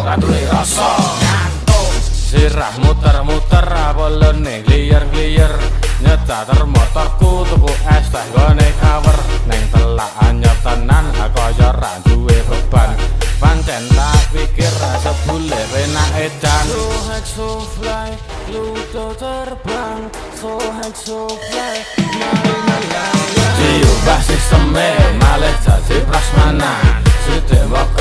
Ra duwe rasa. Ngantuk. Sirah muter-muter, bolone gliyer-gliyer. Nyecater motorku, tuku es teh gone cover. Neng telak anyar tenan, kaya ra duwe beban. Pancen tak pikir sebule penak edan. So high so fly, ludo terbang. So high so fly, mari melayang. Diubah sisteme malih dadi prasmanan. Sithik mbok.